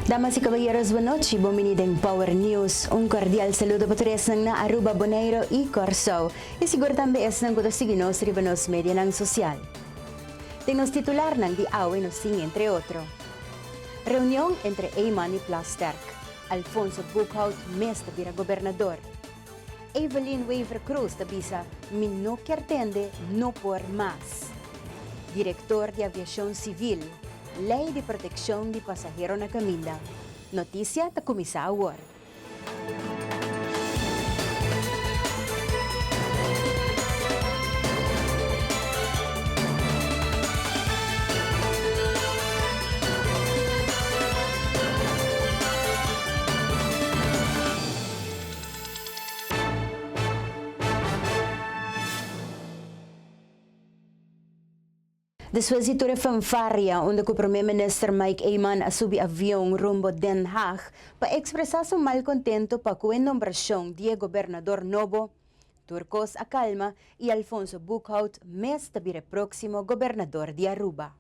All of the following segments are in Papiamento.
Damas y caballeros, bon nochi. Bon bini den Power News. Un cordial saludo pa tur esnan na Aruba, Bonaire y Corsou. Y sigur tambe esnan cu ta sigui nos riba nos medianan social. Den nos titularnan di awe nos tin entre otro, Reunion entre Eman y Plasterk, Alfonso Boekhoudt mes ta bira gobernador, Evelyn Wever-Croes ta bisa mi no kier tende no por mas, Director di Aviacion Civil, Ley di Proteccion di Pasahero na Caminda. Noticia ta cuminsa awor. Despues di tur e fanfaria unda cu Prome Minister Mike Eman a subi avion rumbo Den Haag pa expresa su malcontento pa cu e nombracion di e gobernador nobo, tur cos a calma y Alfonso Boekhoudt mes ta bira e proximo gobernador di Aruba.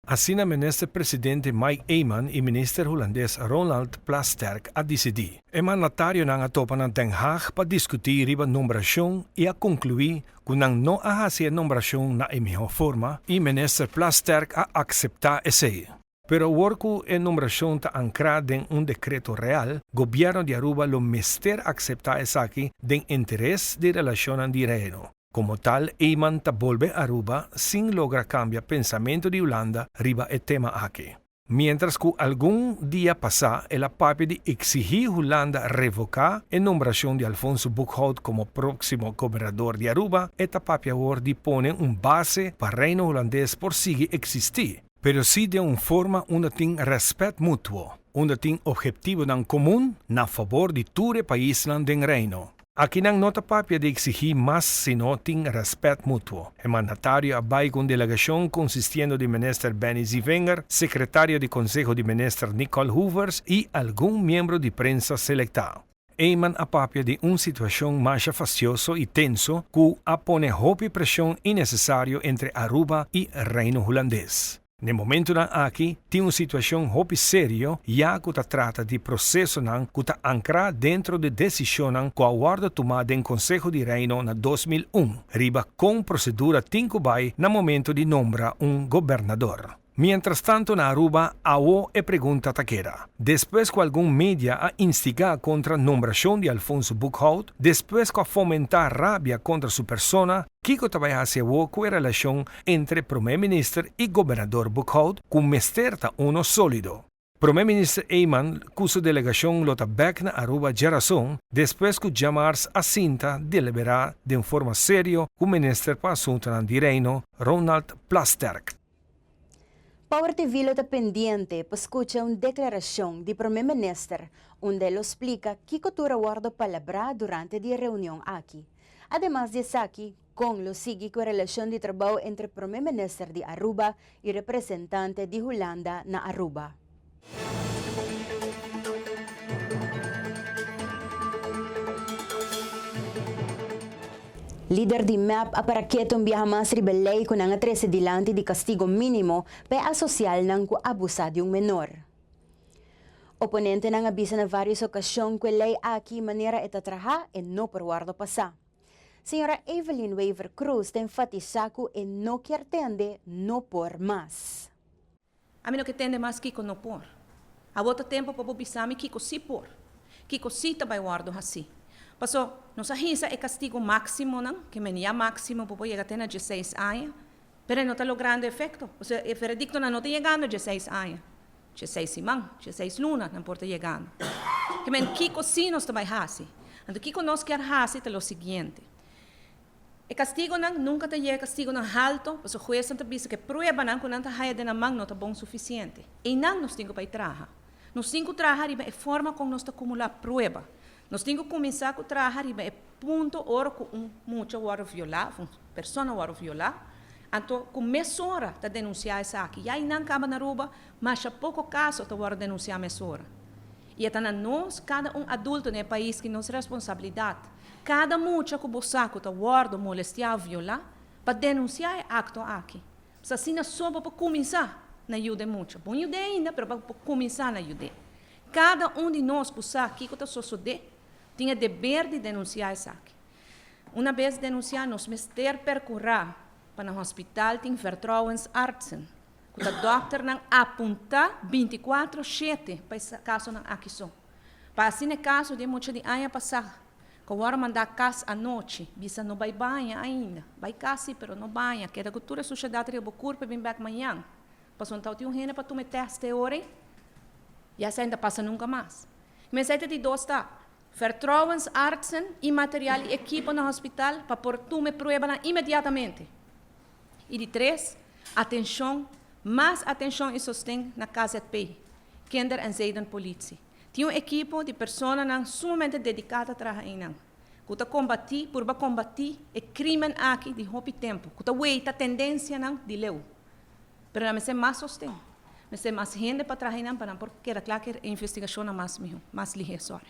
Asina Minister Presidente Mike Eman y Minister Hulandes Ronald Plasterk a dicidi. E mandatarionan a topa na Den Haag pa discuti riba nombracion y a conclui cu nan no a haci e nombracion na e miho forma y Minister Plasterk a acepta esey. Pero awor cu e nombracion ta ancra den un decreto real, Gobierno di Aruba lo mester acepta esaki den interes di relacionnan di Reino. Como tal, Eman ta bolbe Aruba sin logra cambia pensamento di Hulanda riba e tema aki. Mientras cu algun dia pasa el a papia di exigi Hulanda revoca e nombracion di Alfonso Boekhoudt como proximo gobernador di Aruba, e ta papia awor di pone un base pa Reino Hulandes por sigui existi, pero si den un forma unda tin respet mutuo, unda tin obhetivonan comun na fabor di tur e paisnan den Reino. Akinan no ta papia di exigí mas sino tin respet mutuo. E mandatario a bai cu un delegacion consistiendo di Minister Benny Zievinger, Secretario di Conseho di Minister Nicole Hoevers y algun miembro di prensa selecta. Eman a papia di un situacion masha fastioso y tenso cu a pone hopi presion innecesario entre Aruba y Reino Hulandes. N'e momentunan aki tin un situashon hopi serio ya ku ta trata di prosesonan ku ta ankrá dentro di desishonnan ku a wòrdu tumá den Konseho di Reino na 2001 riba kon prosedura tin ku bai na momentu di nombra un gobernador. Mientrastanto na Aruba awo e pregunta ta keda. Despues ku algun media a instigá kontra nombrashon di Alfonso Boekhoudt, despues ku a fomentá rabia kontra su persona, Kiko ta bai hasi awor ku e relashon entre Prome Minister i Gobernador Boekhoudt ku mester ta uno solido? Prome Minister Eman ku su delegashon lo ta bek na Aruba djarason despues ku djamars a sinta deliberá den forma serio ku Minister pa Asuntunan di Reino Ronald Plasterk. Power TV lo ta pendiente pa skucha un deklarashon di Prome Minister unda e lo splika kiko tur a wòrdu palabrá durante di e reunion aki. Ademas di esaki, con lo sigui cu e relacion di trabou entre Prome Minister di Aruba y representante di Hulanda na Aruba. Lider di mep a para keto un biaha mas riba e ley cu nan a trece dilanti di castigo minimo pa e asocialnan cu abusa di un menor. Oponentenan a bisa na varios ocasion cu e ley aki manera e ta traha e no por wordo pasa. Señora Evelyn Wever Croes ta enfatisa cu e no kier tende no por mas. Ami no ke tende mas kiko no por. Awor ta tempo pa bo bisa mi kiko si por, kiko si ta bai wordo haci. Paso, nos a hisa e castigo maximonan, ke men ya maximo bo por yega te na dieseis aña, pero e no ta logrando efecto. Osea, e veredictonan no ta yegando dieseis aña. Dieseis siman, dieseis luna nan por ta yegando. Ke men kiko si nos ta bai hasi? Anto kiko nos kier hasi ta lo siguiente. E kastigonan nunka ta yega kastigonan halto, pasobra huesnan ta bisa ku e pruebanan ku nan ta haya den nan man no ta bon sufisiente. Einan nos tin ku bai traha. Nos tin ku traha riba e forma kon nos ta kumulá prueba. Nos tin ku kuminsá ku traha riba e punto ora ku un mucha wòrdu violá òf un persona wòrdu violá, anto ku mesora ta denunsiá esaki. Ya einan kaba na Aruba masha poko kaso ta wòrdu denunsiá mesora. I e ta na nos, kada un adulto den e pais ki nos responsabilidat, kada mucha ku bo sa ku ta wòrdu molestiá òf violá, pa denunsiá e akto aki. Pasobra asina so bo por kuminsá na yuda e mucha. Bon yud'é ainda, pero bo por kuminsá na yud'é. Kada un di nos ku sa kiko ta sosodé, tin e deber di denunsiá esaki. Una bes denunsiá, nos mester perkurá pa na hospital tin vertrouwensartsen, ku ta dòkternan apuntá bintikuatro shete pa e kasonan aki so. Pa asina e kaso di e mucha di aña pasá, ku a wòrdu mandá kas anochi, bisa no bai baña ainda, bai kas si, pero no baña, keda ku tur e sushedat riba bo kurpa i bin bèk mañan. Pasobra no tabatin un hende pa tuma e tèst e ora ei. I esei no ta pasa nunka mas. Mester ta di dos ta, vertrouwensartsen i material i ekipo na hospital pa por tuma e pruebanan inmediatamente. I di tres, atenshon, mas atenshon i sosten na KZP, Kinder en Zedenpolitie. Tin un ekipo di personanan sumamente dediká ta traha einan, ku ta kombatí, purba kombatí e krímen aki di hopi tempu, ku ta weita tendensianan di leu. Pero nan mester mas sosten, mester mas hende pa traha einan pa nan por keda kla ku e investigashonnan mas mihó, mas lihé, sòri.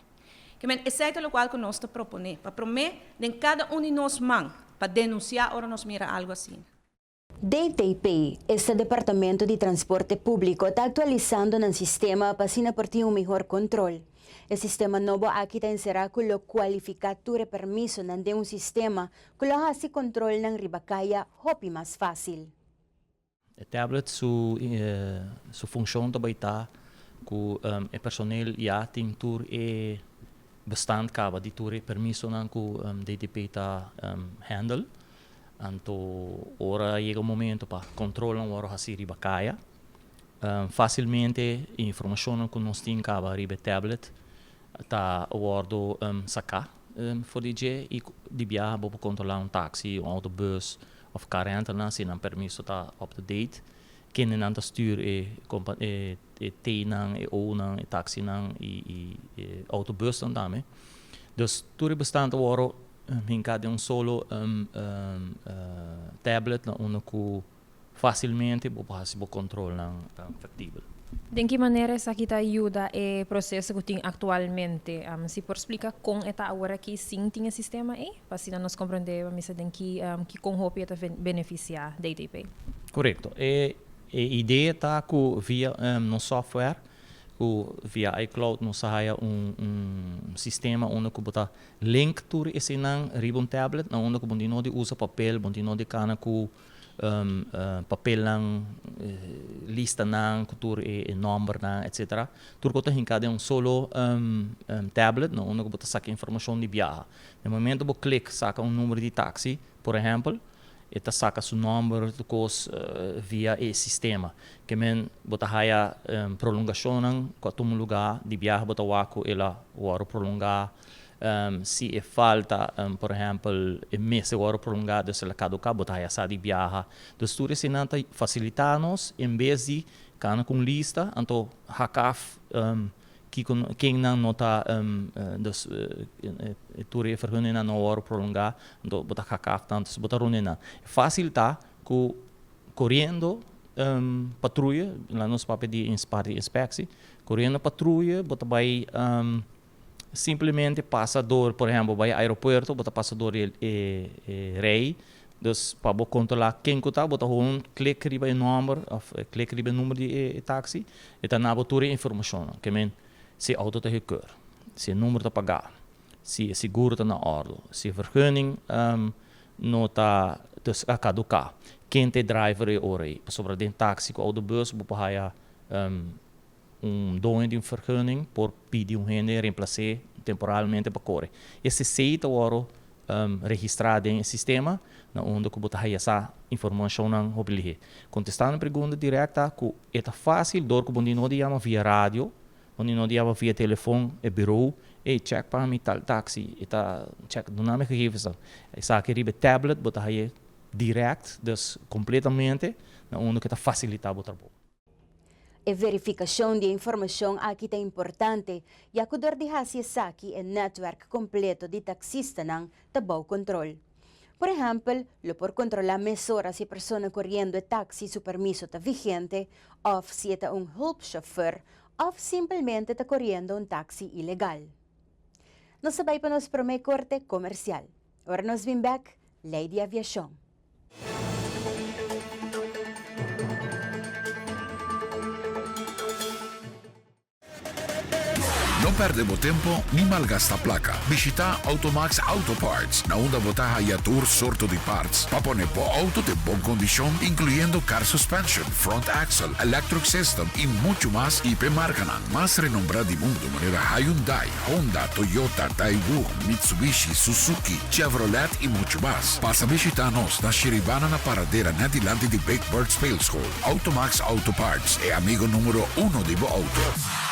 Ke men esei ta lokual ku nos ta proponé, pa promé den kada un di nos man pa denunsiá ora nos mira algu asina. DTP, esta Departamento di Transporte Públiko, ta aktualisando nan sistema pa asina por tin un mihor kontrol. E sistema nobo aki ta enserá ku lo kualifiká tur e permisonan den un sistema ku lo hasi kontrolnan riba kaya hopi mas fásil. E tablet su su funcion ta bay ta cu e personeel ya tin tur e bestand caba di tur e permisonan cu DTP ta handle. Anto ora yega un momento pa controlnan worde haci riba caya, facilmente e informacionnan cu nos tin caba riba e tablet ta wordo saca for di dje y di biaha bo por controla un taxi, un autobus of car rental nan si nan permiso ta up to date, kende nan ta stuur e e e T nan, e O nan, e taxi nan y y e autobus nan tambe. Dus tur e bestaan ta wòrdu hinká den un solo tablet na unda ku Fásilmente bo por hasi bo kontrolnan faktibel. Den ki manera esaki ta yuda e proseso ku tin aktualmente? Si por splika kon e ta aworakí sin tin e sistema ei, pa asina nos komprendé pa misa den ki ki kon hopi e ta benefisiá DTP. Korekto. E e idea ta ku via nos software ku via iCloud nos a haya un un sistema unda ku bo ta link tur eseinan riba un tablet na unda ku bo no tin no di usa papel, bo no tin no di kana ku papelnan, listanan ku tur e nòmbernan etsetera. Tur kos ta hinká den un solo tablet na unda ku bo ta saka informashon di biaha. Na e momento bo klik saka un number di taksi, por ehèmpel, e ta saka su nòmber tur kos via e sistema. Ke men bo ta haya prolongashonnan ku a tuma lugá di biaha bo ta wak ku el a wòrdu prolongá. Si e falta, por ehempel, e mester wòrdu prolongá, dus el a kaduká, bo ta haya sa di biaha. Dus tur eseinan ta fasilitá nos en bes di kana ku un lista, anto hak af kiko kennan no ta, dus tur e vergunningnan no wòrdu prolongá, anto bo ta hak af nan, dus bo ta runda nan. Fásil ta ku koriendo patruye, laga nos papia di parti di inspeksie, koriendo patruye bo ta bai. Simplemente pasa door, por ehempel, bai aeropuerto, bo ta pasa door e e rij, dus pa bo controla ken cu ta, bo ta gewoon klik riba e nomber of klik riba e number di e taxi, e ta na bo tur e informacionnan. Ke men, si e auto ta gekeur, si e number ta paga, si e seguro ta na ordo, si e vergunning no ta dus a caduca, ken ta e driver e ora ei, pasobra den taxi cu autobus bo por haya Un doño di un vergunning por pidi un hende reemplac'é temporalmente pa kore. E cc ta wòrdu registrá den e sistema na unda ku bo ta haya sa informashonnan hopi lihé. Kontestando e pregunta dirèkt ta ku e ta fásil dor ku bo no di yama via radio, bo no di yama via telefon e birou, ey chèk pa mi tal taksi, e ta chèk duna mi gegevensnan. Esaki riba e tablet bo ta hay'é dirèkt, dus kompletamente na unda ku e ta fasilitá bo trabou. E verificacion di e informacion aki ta importante, ya cu dor di haci esaki e netwerk completo di taxistanan ta bou control. Por ehempel, lo por controla mesora si e persona coriendo e taxi su permiso ta vigente of si e ta un hulpchauffeur of simpelmente ta coriendo un taxi ilegal. Nos ta bay pa nos prome corte comercial. Ora nos bin bek, Ley di Aviacion. No perde bo tempo ni malgasta placa. Bishita Automax Auto Parts, na unda bo ta haya tur sorto di parts pa pone bo auto den bon condicion, incluyendo car suspension, front axle, electric system y mucho mas y p'e marcanan mas renombra di mundo manera Hyundai, Honda, Toyota, Daewoo, Mitsubishi, Suzuki, Chevrolet y mucho mas. Pasa bishita nos na Shiribana na Paradera net dilanti di Big Bird Speelschool. Automax Auto Parts, e amigo numero uno di bo auto.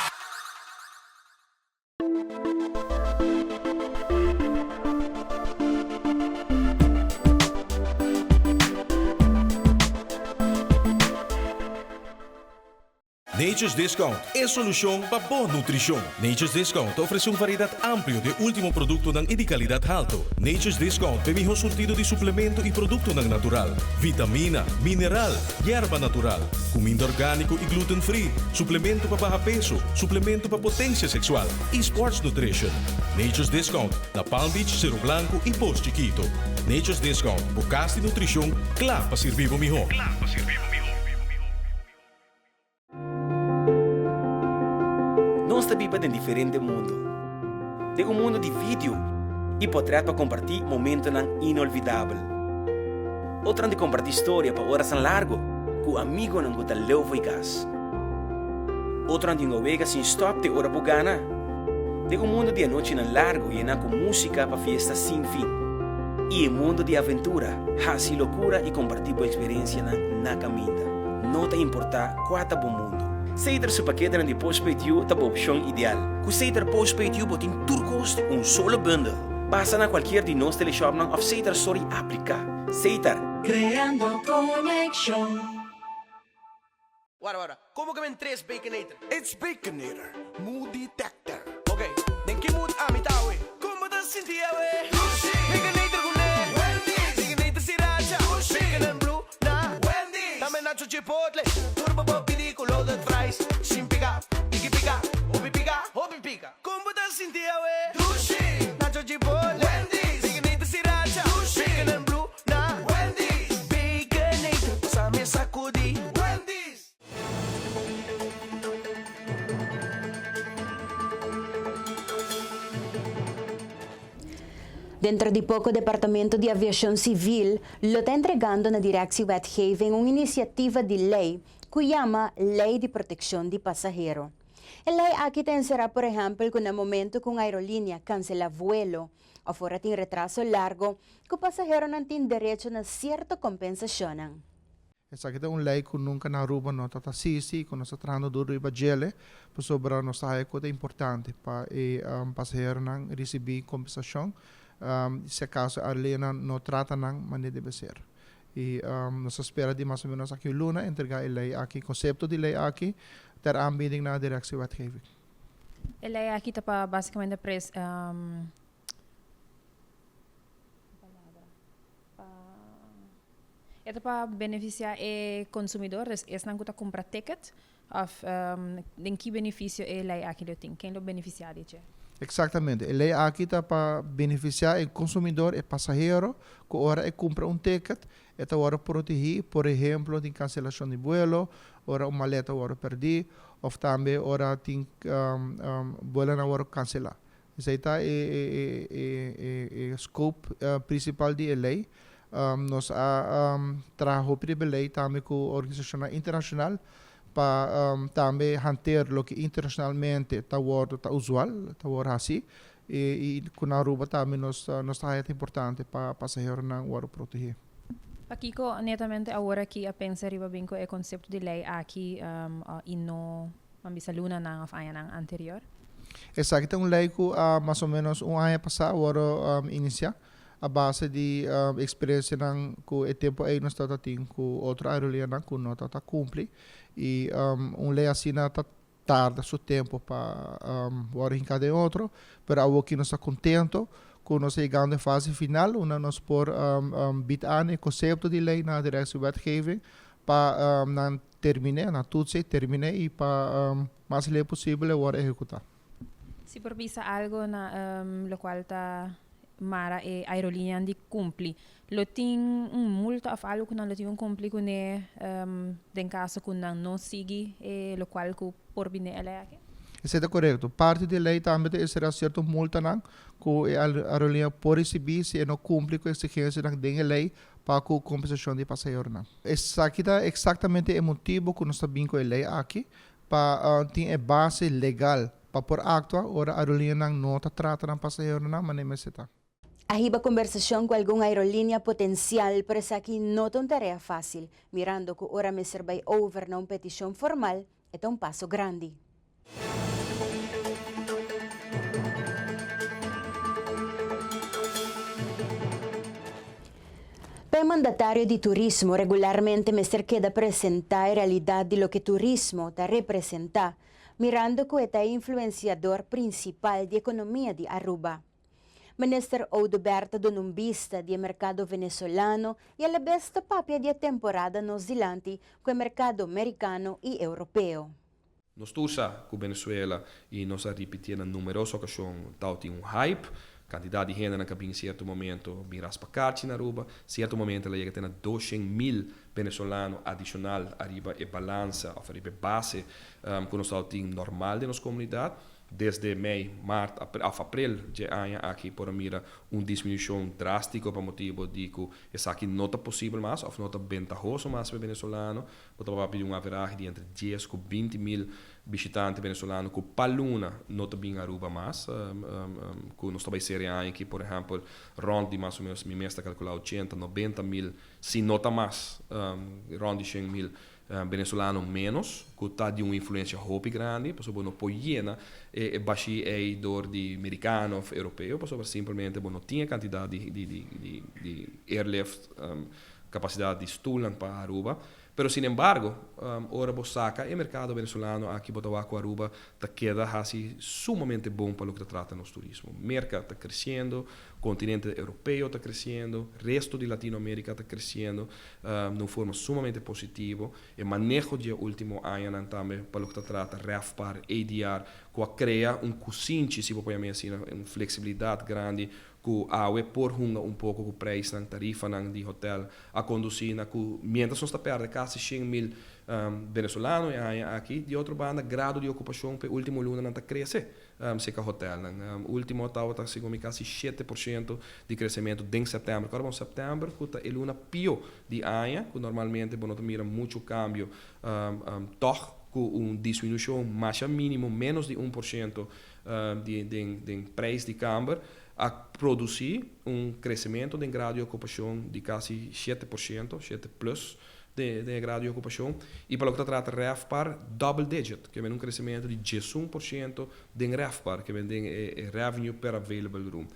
Nature's Discount, e solucion pa bo nutricion. Nature's Discount ta ofrece un variedad amplio di e ultimo productonan y di calidad halto. Nature's Discount ta e miho surtido di suplemento y productonan natural, vitamina, mineral, yerba natural, cuminda organico y gluten free, suplemento pa baha peso, suplemento pa potencia sexual y sports nutrition. Nature's Discount na Palm Beach, Cero Blanco y Pos Chiquito. Nature's Discount, bo cas di nutricion cla pa sirbi bo miho. Nos ta biba den diferente mundu. Den un mundu di video i potrèt pa kompartí momentonan inolvidabel. Otronan di kompartí storia pa orasnan largu ku amigonan ku ta leu fo'i kas. Otronan di hunga wega sin stòp te ora bo gana. Den un mundu di anochinan largu yená ku músika pa fiesta sin fin. I e mundu di aventura, hasi lokura i kompartí bo eksperensianan na kaminda. No ta importá kua ta bo mundu. Seter su paketenan di Postpaid You ta bo opshon ideal. Ku Seter Postpaid You bo tin tur kos den un solo bundel. Pasa na kualkier di nos teleshopnan òf Seter Store i apliká. Seter. Creando conexion. Wara wara, como que men tres Baconator? It's Baconator, mood detector. Ok, den ki mood ami ta awe? Como ta sinti awe? Dushi! Baconator cu ne? Wendy's! Baconator sriracha! Dushi! Bacon and blue na? Wendy's! Tambe nacho chipotle! Tur bo por pidi cu loaded fries! Sin pica, tiki pica, hopi pica, hopi pica! Con bo ta sinti awe? Dushi! Nacho chipotle! Wendy's! Baconator sriracha! Dushi! Bacon and blue na? Wendy's! Baconator, pasa mi sacudi! Wendy's! Dentro di poco Departamento di Aviacion Civil lo ta entregando na Directie Wetgeving un iniciativa di ley cu yama Ley di Proteccion di Pasahero. E ley aki ta encera por ehempel cu na momento cu un aerolinea cancela vuelo of ora tin retraso largo cu pasaheronan tin derecho na cierto compensacionnan. Esaki ta un ley cu nunca na Aruba no ta ta sisti y cu nos ta trahando duro riba djele pasobra nos ta haya cu ta importante pa e pasaheronan ricibi compensacion si acaso aerolineanan no trata nan manera debe ser. Y nos ta spera di mas o menos aki un luna entrega e ley aki, concepto di ley aki ter aanbieding na Directie Wetgeving. E ley aki ta pa basicamente pres. E ta pa beneficia e consumidor, dus esnan cu ta cumpra ticket, of den ki beneficio e ley aki lo tin? Ken lo beneficia di dje? Exactamente. E ley aki ta pa beneficia e consumidor, e pasahero, cu ora e cumpra un ticket, e ta worde protegi, por ehemplo, tin cancelacion di vuelo, ora un maleta worde perdi, of tambe ora tin vuelonan worde cancela. Esei ta e scope principal di e ley. Nos a traha hopi riba e ley tambe cu organisacionnan internacional pa tambe hanteer loke internacionalmente ta wordo ta usual, ta wordo haci y cu na Aruba tambe nos ta haya ta importante pa pasaheronan wordo protege. Pakico netamente awor aki a pensa riba bin cu e concepto di ley aki y no Ban bisa lunanan of añanan anterior. Esaki ta un ley cu a mas o menos un aña pasa a wordo inicia. A base di eksperensianan ku e tempu ei nos tabata tin ku otro aerolineanan ku no tabata kumpli i un lei asina ta tarda su tempu pa wòrdu hinká den otro, pero awoki nos ta kontento ku nos a yegando e fase final unda nos por bit aan e konsepto di lei na Directie Wetgeving pa nan terminé, nan tutsa i terminé i pa mas leu posibel e wòrdu ehekutá. Si por bisa algo na locual ta mara e aerolineanan di cumpli, lo tin un multa of algo cu nan lo tin cu cumpli cune den caso cu nan no sigui e locual cu por bini e ley aki? Esey ta corecto. Parti di e ley tambe ta encerra cierto multanan cu e aerolinea por ricibi si e no cumpli cu exigencianan den e ley pa cu compensacion di pasaheronan. Esaki ta exactamente e motibo cu nos ta bin cu e ley aki, Pa tin e base legal pa por actua ora aerolineanan no ta trata nan pasaheronan manera mester ta. A hiba combersacion cu algun aerolinea potencial, pero esaki no ta un tarea facil, mirando cu ora mester bay over na un peticion formal, e ta un paso grandi. Pa e mandatario di turismo regularmente mester keda presentá e realidat di loke turismo ta representá, mirando ku e ta e influensiador prinsipal di ekonomia di Aruba. Minister Oduber ta duna un bista di e merkado venezolano i alabes ta papia di e temporada nos dilanti ku e merkado merikano i europeo. Nos tur sa ku Venezuela, i nos a ripitié na numeroso okashon, tabatin un hype. Kantidat di hendenan ku a bin sierto momento bin raspa karchi na Aruba. Sierto momento el a yega te na 200 mil venezolano adishonal ariba e balansa òf ariba e base ku nos tabatin normal den nos komunidat. Desde mei, mart, òf aprel dje aña aki por a mira un disminushon drástiko pa motibu di ku esaki no ta posibel mas òf no ta bentahoso mas pa e venezolano. Bo ta papia di un averahe di entre 10 ku 20 mil bishitante venezolano ku pa luna no ta bin Aruba mas. Ku nos ta bai sera e aña aki, por ehèmpel, rònt di mas o ménos, mi mes ta kalkulá 80, 90 mil, si no ta mas, rònt di 100 mil venezolano ménos, ku ta di un influensia hopi grandi, pasobra bo no por yena e bashí ei dor di merikano òf europeo, pasobra simplemente bo no tin e kantidat di airlift, kapasidat di stulnan pa Aruba. Pero sin embargo, ora bo saka e merkado venezolano aki, bo ta wak ku Aruba ta keda hasi sumamente bon pa loke ta trata nos turismo. Merka ta kresiendo, kontinente europeo ta kresiendo, resto di Latinoamérika ta kresiendo na un forma sumamente positivo. E maneho di e último añanan tambe pa loke ta trata RevPAR, ADR, ku a krea un kusinchi, si bo por yam'é asina, un fleksibilidat grandi ku awe por hunga un poko ku preisnan, tarifanan di hotel a kondusí na ku mientras nos ta pèrdè kasi 100 mil venezolano e aña aki, di otro banda grado di okupashon pa e último lunanan ta krese serka hotelnan. Último tabata segun mi kasi 7% di kresementu den sèptèmber. Kòrda bon sèptèmber ku ta e luna pió di aña ku normalmente bo no ta mira muchu kambio, tòg ku un disminushon masha mínimo, ménos di 1% di den preis di kamber, a produsí un kresementu den grado di okupashon di kasi 7%, 7 plus den e grado di okupashon. I pa loke ta trata RevPAR, double digit, ke men un kresementu di 11% den RevPAR, ke men den e revenue per available room.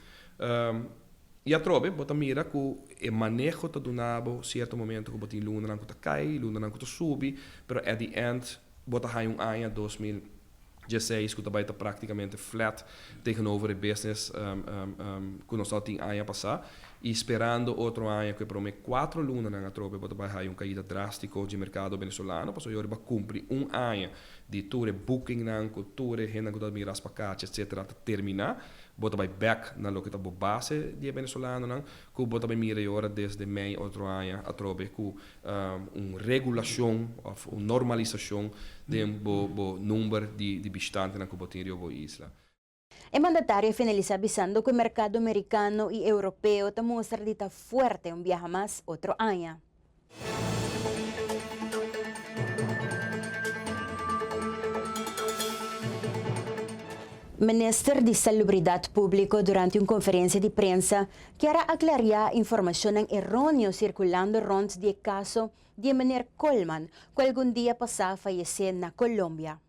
I atrobe, bo ta mira ku e maneho ta duna bo sierto momento ku bo tin lunanan ku ta kai, lunanan ku ta subi, pero at the end bo ta haña un aña 2016 ku ta bai ta práktikamente flat tegenover e business ku nos tabatin aña pasá i sperando otro aña ku e promé kuatro lunanan atrobe bo ta bai haña un kaida drástiko dje merkado venezolano pasobra yori bo a kumpli un aña di tur e bookingnan ku tur e hendenan ku ta bin raspa kachi etcetera ta terminá. Bo ta bai bèk na loke ta bo base di e venezolanonan ku bo ta bai mira e ora desde mei otro aña atrobe ku un regulashon òf un normalisashon den bo number di bishitantenan ku bo tin riba bo isla. E mandatario a finalisá bisando ku e merkado merikano i europeo ta mustra di ta fuerte un biaha mas otro aña. Minister di Salubridat Públiko durante un konferensia di prensa kier a aklariá informashonnan eróneo sirkulando rònt di e kaso di e meneer Colman ku algun dia pasá a fayesé na Colombia.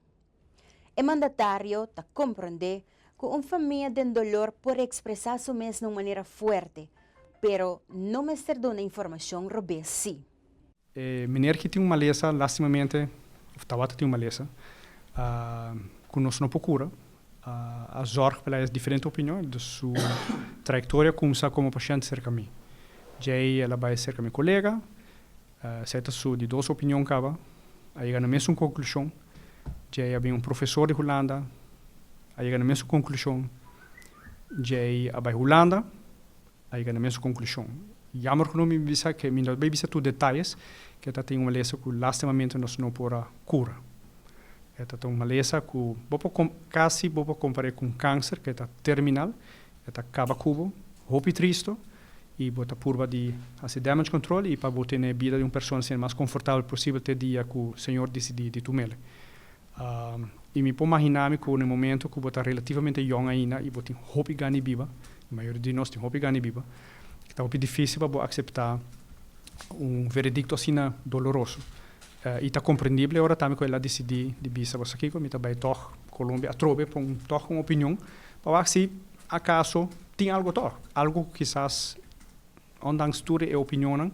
E mandatario ta komprondé ku un famia den dolor por ekspresá su mes na un manera fuerte. Pero no mester duna informashon robes sí. E meneer ki tin un malesa lastimamente of tabata tin un malesa ku nos no por kura a zorg pa el a diferente opinion dus su trayectoria kumsa komo pashènt serka mi. Djei el a bai serka mi kolega esei ta su di dos opinion kaba a yega na mesun konklushon. Djei a bin un profesor di Hulanda a yega na mesun konklushon. Djei a bai Hulanda. A yega na mesun konklushon. Jammer genoeg mi bisa ke mi no bay bisa tur detayes ke ta tin un malesa ku lastimamente nos no por a kura. E ta ta un malesa ku bo por kasi bo por kompar'é ku un kanser ke ta terminal, e ta kaba ku bo, hopi tristo i bo ta purba di hasi damage control i pa bo tene bida di un persona asina mas konfortabel posibel te dia ku Señor disidí di tum'el. I mi por maginá mi ku na e momento ku bo ta relativamente yòn ainda i bo tin hopi gana di biba, e mayoria di nos tin hopi gana di biba, ta hopi difísil pa bo akseptá un veredikto asina doloroso. I ta komprendible ora tambe ku el a disidí di bisa, Bo sa kiko, mi ta bai tòg Colombia atrobe pa un tòg un opinion pa wak si akaso tin algu tòg, algu ku kisas ondanks tur e opinionnan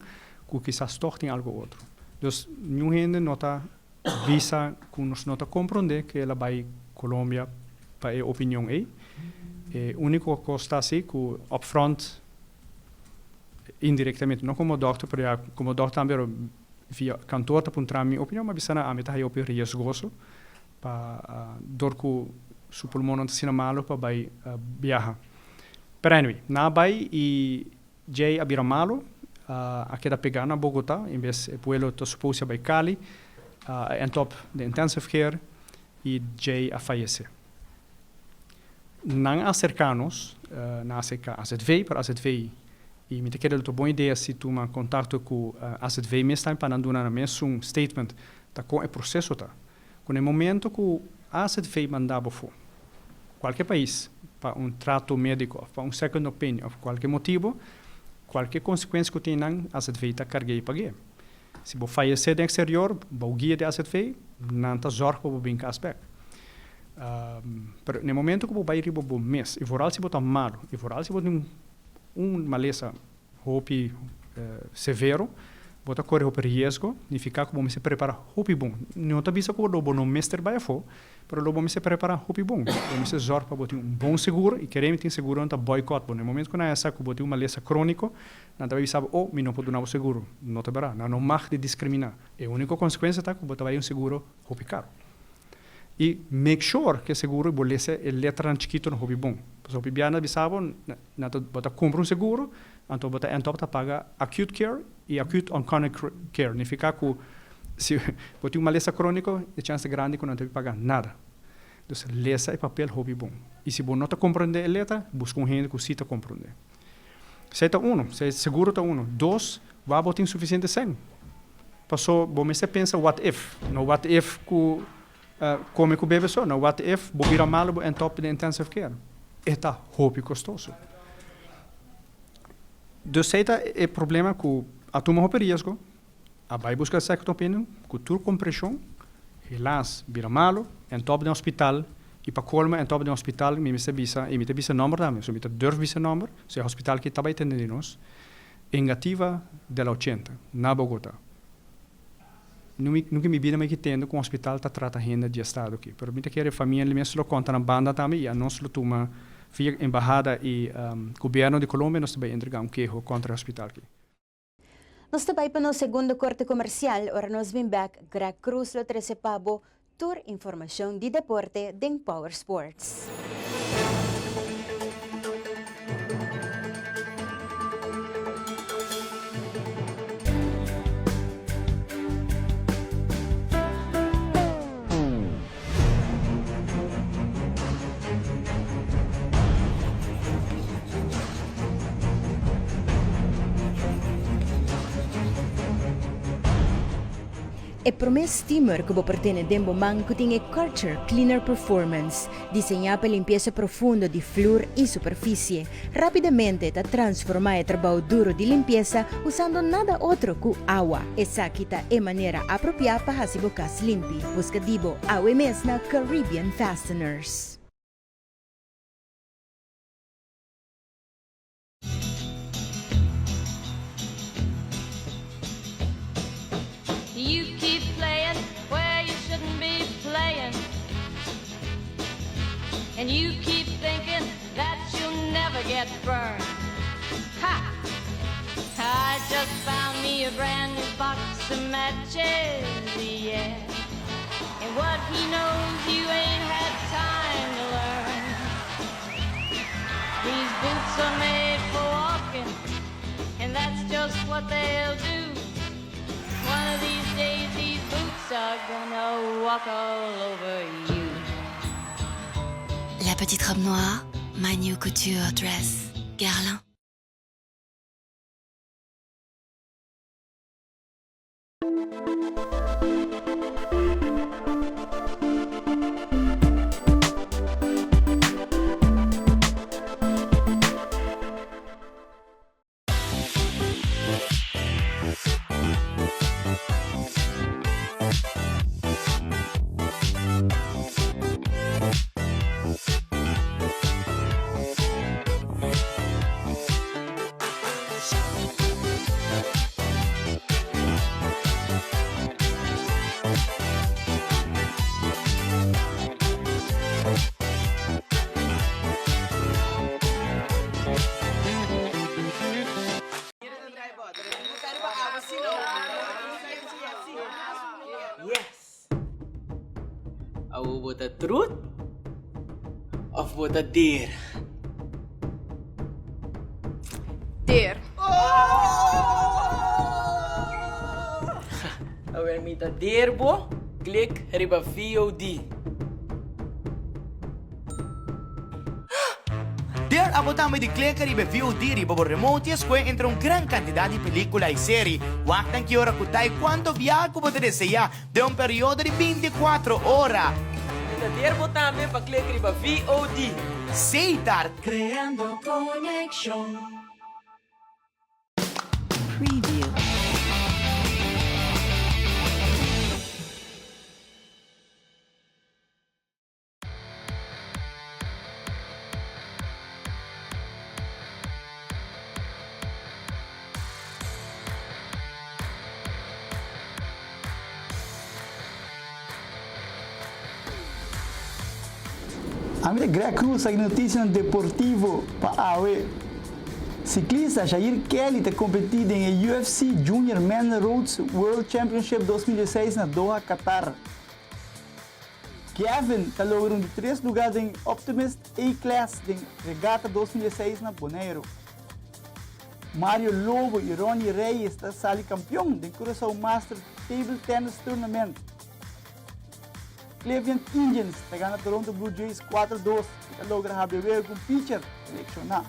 ku kisas tòg tin algu otro. Dus niun hende no ta Bisa ku nos no ta komprondé ku el a bai Colombia pa e opinion ei. E úniko kos ta si ku upfront, indirektamente, no komo dòkter, pero ya komo dòkter tambe, pero via kantor ta puntra mi opinion, mi a bisa nan ami ta haña hopi riesgoso pa dor ku su pulmonnan ta asina malu pa bai biaha. Pero anyway, nan a bai i Djei a bira malu, a keda pegá na Bogotá, en bes e pueblo ta supose a bai Cali, a end up den intensive care i djei a fayesé. Nan a aserká nos, nan a aserká AZV, pero AZV, i mi ta kere lo ta bon idea si tuma kontakto ku AZV mes tambe pa nan duna nan mes un statement ta kon e proseso ta. Ku na e momento ku AZV manda bo for kualke pais pa un trato médiko òf pa un second opinion òf kualke motibu, kualke konsekuensia ku tin nan, AZV ta karg'é i pag'é. Si bo fayesé den eksterior, bou guia di AZV, nan ta zòrg pa bo bin kas bèk. Pero na e momento ku bo bai riba bo mes, i vooral si bo ta malu, i vooral si bo tin un malesa hopi severo, bo ta kore hopi riesgo, nifiká ku bo mester prepará hopi bon. No ta bisa ku lo bo no mester bai afó, pero lo bo mester prepará hopi bon. Bo mester zòrg pa bo tin un bon seguro, i kere mi tin seguronan ta bòikòt bo. Na e momento ku nan a sa ku bo tin un malesa króniko, nan ta bai bisa bo, oh, mi no por duna bo seguro. No ta bèrdat, nan no mag di diskriminá. E úniko konsekuensia ta ku bo ta bai un seguro hopi karu. I make sure ku e seguro bo lesa e letranan chikitonan hopi bon. Pasobra hopi biaha nan ta bisa bo, nan ta bo ta kumpra un seguro, anto bo ta end up ta paga acute care i acute on chronic care. Nifiká ku si bo tin un malesa króniko e chèns ta grandi ku nan ta paga nada. Dus lesa e papel hopi bon. I si bo no ta komprondé e letra, buska un hende ku si ta komprondé. Esei ta unu, esei seguro ta unu. Dos, wak bo tin sufisiente sèn. Paso bo mester pensa what if, no what if ku kome ku bebe so, no what if bo bira malu bo end up den intensive care. E ta hopi kostoso. Dus esei ta e problema ku a tuma hopi riesgo, a bai buska second opinion ku tur kompreshon, helaas bira malu, end up den hospital i pa kolmo end up den hospital mi mester bisa i mi ta bisa nomber tambe, so mi ta durf bisa nomber, so e hospital ki ta bai tende di nos. Engativa de la ochenta, na Bogotá. Nunca mi bida mi a tende cu un hospital ta trata hende di e estado aki. Pero mi ta kere famia mes lo conta na banda tambe y anos lo tuma via embahada y gobierno di Colombia nos ta bay entrega un keho contra e hospital aki. Nos ta bay pa nos segundo corte comercial, ora nos bin bek Greg Cruz lo trece pa bo Tur informacion di deporte den Power Sports. E promé steamer ku bo por tene den bo man ku tin e Karcher Cleaner Performance, diseñá pa limpiesa profundo di flur i superfisie. Rápidamente ta transformá e trabou duro di limpiesa usando nada otro ku awa. Esaki ta e manera apropiá pa hasi bo kas limpi. Buska di bo awe mes na Caribbean Fasteners. you keep playing where you shouldn't be playing. And you keep thinking that you'll never get burned. Ha! I just found me a brand new box of matches, yeah. And what he knows you ain't had time to learn. These boots are made for walking, and that's just what they'll do. One of these days, these boots are gonna walk all over you. La petite robe noire, my new couture dress, Guerlain. Yes! Awo bo ta truth of bo ta deer? Deer. Awer mi ta deer bo, klik riba VOD. Der abo tambe di kleka riba e VOD riba bo remote i escohe entre un gran cantidad di pelicula i seri. Wak nan ki ora cu ta i cuanto biaha cu bo ta desea den un periodo di binticuatro ora. Mi ta der bo tambe pa klek riba VOD. Setar. Creando conexion. Preview. Ami ta Greg Cruz aki noticianan deportivo pa awe. Ciclista Jair Kelly ta competi den e UFC Junior Men Roads World Championship 2016 na Doha, Qatar. Gavin ta logra un di tres lugá den Optimist A-Class den Regata 2006 na Boneiru. Mario Lobo i Ronnie Reyes ta sali kampion den Curaçao Master Table Tennis Tournament. Cleveland Indians ta gana Toronto Blue Jays 4-2 i ta logra habri wega ku un pitcher lekshoná.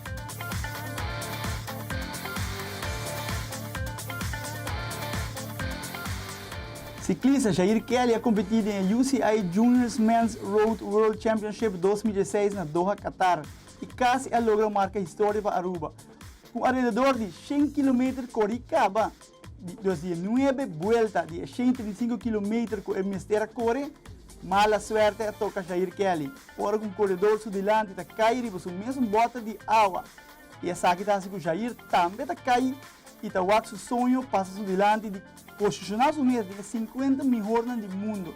Siklista Jair Kelly a kompetí den e UCI Juniors Men's Road World Championship 2016 na Doha, Qatar i kasi a logra marka historia pa Aruba. Ku alrededor di shen kilometer kori kaba di dos di e nuebe buelta di e 135 kilometer ku e mester a kore, mala suerte a toka Jair Kelly ora ku un koredor su dilanti ta kai riba su mesun bòter di awa i esaki ta hasi ku Jair tambe ta kai i ta wak su soño pasa su dilanti di posishoná su mes den e 50 mihornan di mundo.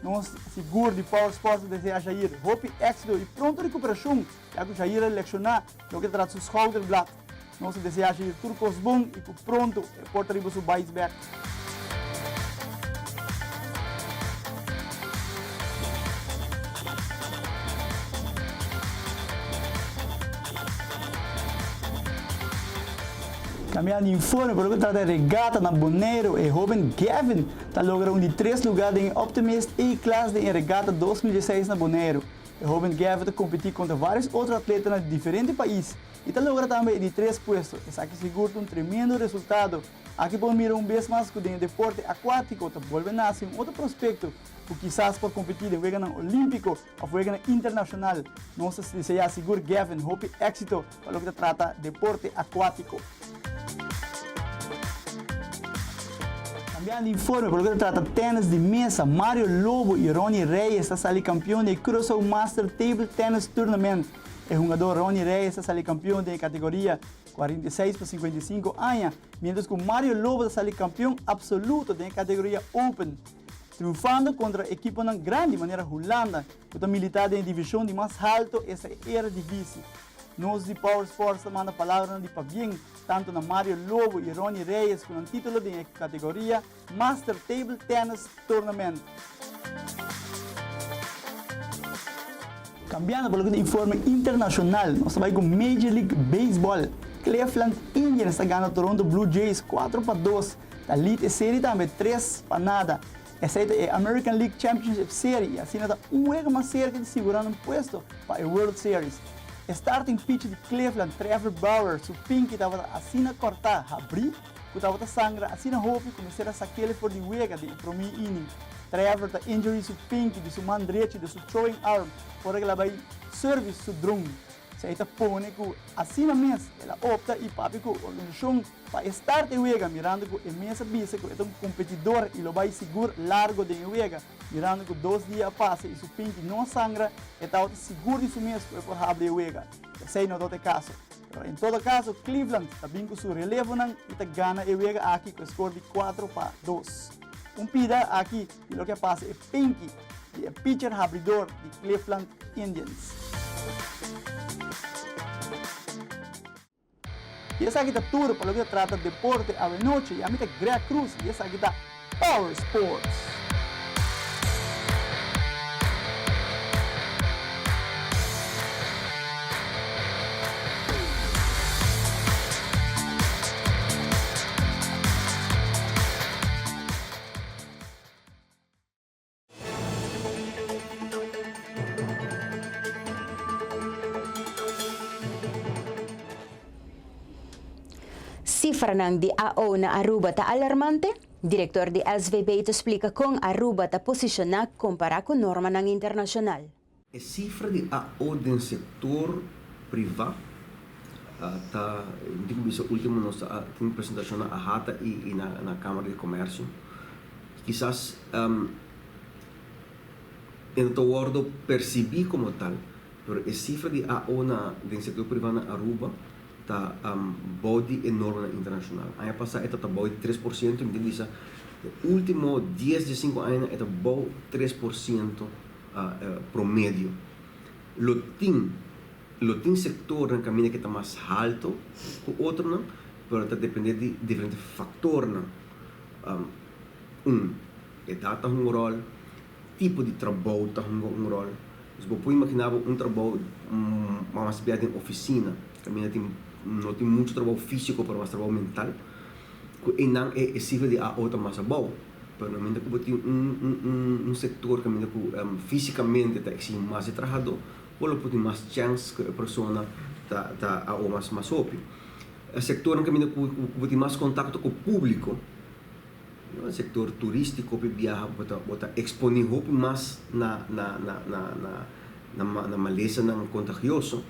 Nos sigur di Power Sports ta desea Jair hopi éxito i pronto rekuperashon ya ku Jair a lekshoná loke ta trata su schouderblad. Nos ta desea Jair tur kos bon i ku pronto e por ta riba su bais bèk. Cambiando di informe, por loke ta trata e regata na Boneiru, e hoben Gavin ta logra un di tres lugar den e Optimist A-Class den e regata 2016 na Boneiru. E hoben Gavin ta competi contra varios otro atletanan di diferente pais y ta logra tambe e di tres puesto. Esaki sigur ta un tremendo resultado. Aki por mira un bes mas cu den e deporte acuatico ta bolbe nace un otro prospecto cu kisas por competi den Weganan Olimpico of Weganan Internacional. Nos ta desea sigur Gavin hopi exito pa loke ta trata deporte acuatico. Cambiando di informe pa loke ta trata tennis di mesa, Mario Lobo y Ronnie Reyes ta sali campeon di e Curaçao Master Table Tennis Tournament. E hungador Ronnie Reyes ta sali campeon den e categoria. 46 pa 55 aña, mientras cu Mario Lobo ta sali campeon absoluto den e categoria Open, triunfando contra ekiponan grandi manera Hulanda, cu ta milita den e division di mas halto esta e Eredivisie. Nos di Power Sports ta manda palabranan di pabien tanto na Mario Lobo y Ronnie Reyes cu nan titulo den e categoria Master Table Tennis Tournament. Cambiando pa loke ta informe internacional, nos ta bay cu Major League Baseball. Cleveland Indians ta gana Toronto Blue Jays 4-2, ta lead e serie tambe 3-0. Esey ta e American League Championship Serie y asina ta un wega mas cerca di sigura nan puesto pa e World Series. E starting pitcher di Cleveland, Trevor Bauer, su pinky tabata asina corta habri cu tabata sangra asina hopi cu mester a sakele for di wega den e prome inning. Trevor ta injury su pinky di su man drechi di su throwing arm ora cu el a bay service su drone. Esey ta pone cu asina mes el a opta y papia cu organisacion Pa e start e wega mirando cu e mes a bisa cu e ta un competidor y lo bay sigur largo den e wega, mirando cu dos dia a pasa y su pinki no a sangra, e tabata sigur di su mes cu e por habri e wega. Esey no tabata e caso. Pero en todo caso Cleveland ta bin cu su relevonan y ta gana e wega aki cu e score di 4-2. Un pida aki di loke a pasa e pinki di e pitcher habridor di Cleveland Indians. Y esaki ta tur pa loke ta trata deporte awenochi. Y ami ta Greg Cruz y esaki ta Power Sports. Cifranan di AO na Aruba ta alarmante? Director di SVB ta splica con Aruba ta posiciona compara cu normanan internacional. E cifra di AO den sector priva ta, mi tin cu bisa ultimo nos a tin presentacion na AHATA y na Camara di Comercio. Kisas e no ta wordo percibi como tal, pero e cifra di AO na den sector priva na Aruba ta bou di e normanan internacional. Aña pasa e ta bou di 3%, mi tin bisa e ultimo dies, diescinco añanan e ta bou 3%. promedio. Lo tin lo tin sectornan caminda ke ta mas halto ku otronan, pero ta depende di diferente factornan. Un, edad ta hunga un rol, tipo di trabou ta hunga un rol. Dus bo por imagina bo un trabou mas bia den oficina, caminda tin no tin mucho trabou fisico pero mas trabou mental, ku einan e cifra di AO ta mas abou. Pero na momento ku bo tin un un un sektor kaminda ku físikamente ta eksigí mas e trahadó, bo lo por tin mas chèns ku e persona ta ta a o mas mas hopi. E sektornan kaminda ku bo tin mas kontakto ku públiko, no, sektor turístiko hopi biaha bo ta bo ta eksponé hopi mas na na na na na na na malesanan kontagioso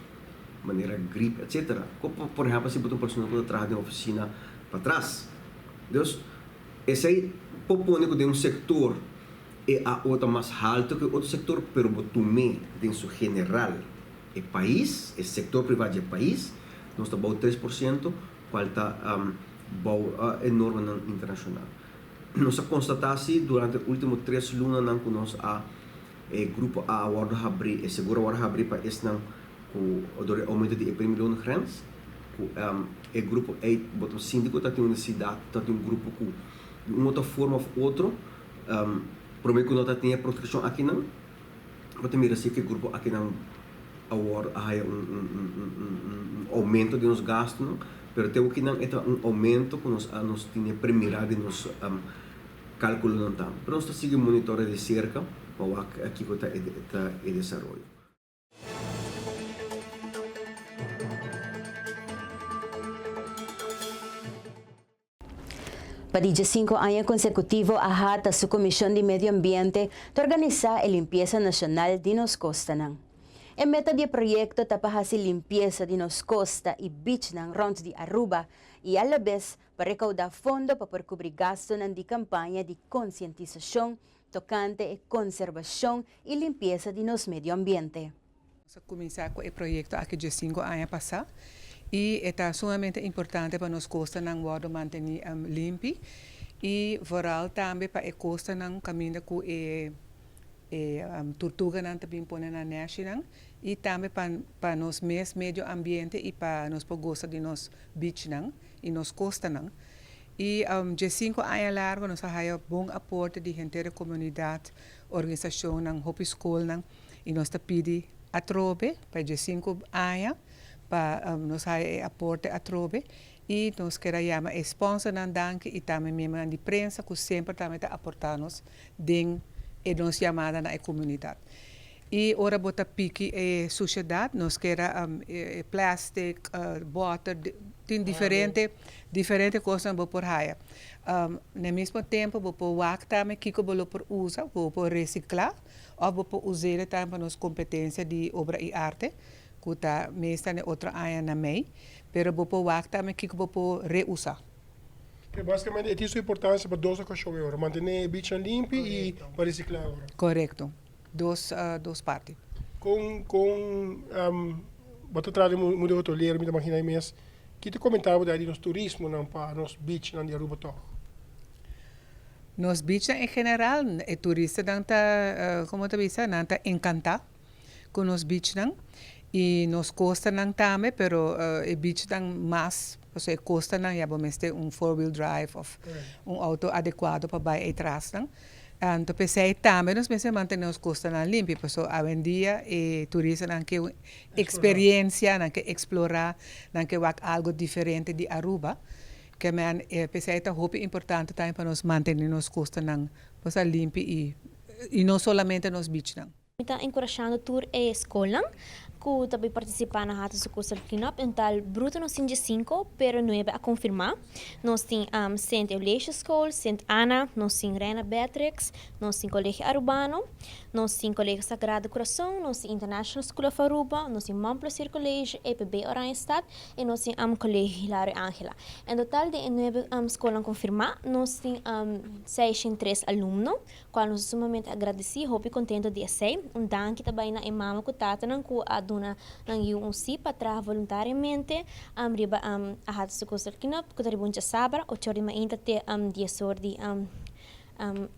manera grip etsetera. Ku por ehèmpel si bo ta un persona ku ta traha den ofisina patras. Dus. Esei por pone ku den un sektor e AO ta mas haltu ku e otro sektor, pero bo tum'é den su general e pais, e sektor privá dje pais, nos ta bou 3%, kual ta bou e normanan internashonal. Nos a konstatá si durante e último tres lunanan ku nos a e grupo A a wòrdu habrí, e seguro a wòrdu habrí pa esnan ku dor di oumento di e primi loongrens, ku e grupo ei bo ta sinti ku ta tin un nesesidat, ta tin un grupo ku di un otro forma òf otro promé ku no ta tin e protekshon akinan, bo ta mira si ku e grupo akinan awor a haya un un oumento di nos gastunan, pero te okinan e ta un oumento ku nos a nos tin e premirá den nos kalkulonan tambe. Pero nos ta sigui monitorea di serka pa wak kiko ta e desaroyo. Pa di diesinco aña consecutivo AHATA su Comision di Medio Ambiente ta organisa e Limpiesa Nacional di nos costanan. E meta di e proyecto ta pa haci limpiesa di nos costa y beachnan rond di Aruba y alabes pa recauda fondo pa por cubri gastonan di campaña di concientisacion tocante e conservacion y limpiesa di nos medio ambiente. Nos a cuminsa cu e proyecto aki diescinco aña pasa. I e ta sumamente importante pa nos kostanan wòrdu mantení limpi i vooral tambe pa e kostanan kaminda ku e e turtuganan ta bin pone nan nèshinan i tambe pa pa nos mes medio ambiente i pa nos por gosa di nos bichnan i nos kostanan. I dje sinku aña largu nos a haya bon aporte di henter e komunidat, organisashonnan, hopi skolnan i nos ta pidi atrobe pa e dje sinku aña pa nos haya e aporte atrobe i nos ker a yama e sponsornan danki i tambe miembronan di prensa ku semper tambe ta aporta nos den e nos yamada na e komunidat. I ora bo ta piki e sushedat nos ker a e plastic, bòter, tin diferente diferente kosnan bo por haya. Na e mismo tempo bo por wak tambe kiko bo lo por usa, bo por resiklá òf bo por us'é tambe pa nos kompetensia di obra i arte ku ta mester na e otro aña na mei, pero bo por wak tambe kiko bo por reusá. Pero basikamente e tin su importansia pa dos okashon e ora, mantené e bichnan limpi i pa resiklá e ora. Korekto. Dos dos parti. Kon kon bo ta traha den mundo hotelero mi ta magina e mes, ki ta komenta bo di nos turismonan pa nos bichnan di Aruba tòg? Nos bichnan en general e turistanan ta komo ta bisa nan ta enkantá ku nos bichnan i nos kostanan tambe pero e bichnan mas pasobra e kostanan ya bo mester un four wheel drive òf un outo adekuado pa bai ei trasnan. Anto p'esei tambe nos mester mantene nos kostanan limpi pasobra awendia e turistanan ke un eksperiencia, nan ke eksplorá, nan ke wak algo diferente di Aruba. Ke men p'esei ta hopi importante tambe pa nos mantene nos kostanan limpi i no solamente nos beachnan. Mi ta enkurashando tur e skolnan ku ta bai partisipá na Hato su Coastal Cleanup. En total bruto nos tin diesinko, pero nuebe a konfirmá. Nos tin Sint Eulesius School, Sint Anna, nos tin Reina Beatrix, nos tin Colegio Arubano, nos tin Colegio Sagrado Corazon, nos tin International School of Aruba, nos tin Mont Plaisir College, EPB Oranjestad i nos tin Colegio Hilario Angela. En total den e nuebe skolnan konfirmá nos tin seishentres alumno. Cual nos ta sumamente agradeci, hopi contento di esey. Un danki ta bay na e mama cu tatanan cu a duna nan yiu un si pa traha voluntariamente riba a hata su coastal cleanup cu ta riba un djasabra, ocho or di mainta te dies or di